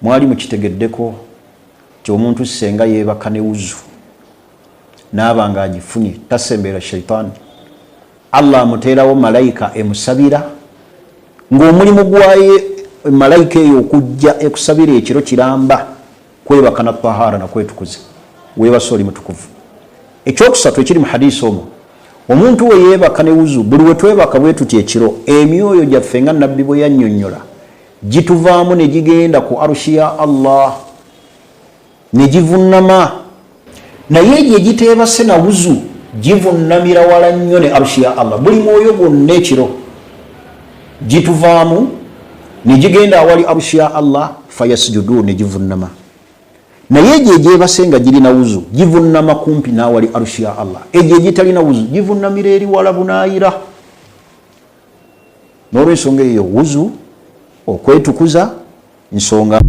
Mwali mukitegeddeko nti omuntu senga yeebaka ne wuzu naaba nga agifunye tasembeera shaitaani? Allah amuteerawo malayika emusabira, ng'omulimu gwaye malayika eyo okujja ekusabira ekiro kiramba kwebaka na tahara nakwetukuza, weebase oli mutukuvu. Ekyokusatu ekiri mu hadisi omwo, omuntu we yeebaka ne wuzu, buli we twebaka bwe tuti ekiro, emyoyo gyaffe nga Nabbi bwe yannyonnyola gituvaamu ne gigenda ku arushi ya Allah ne givunnama. Naye egyo egiteebase na wuzu givunnamira wala nnyo ne arushi ya Allah. Buli mwoyo gwonna ekiro gituvaamu ne gigenda awali arushi ya Allah, fayasjudu, ne givunnama. Naye egyo egyebase nga girina wuzu givunnama kumpi n'awali arushi ya Allah. Egyo egitalina wuzu givunnamira eri wala bunaayira. N'olwensonga eyo, wuzu okwetukuza nsonga.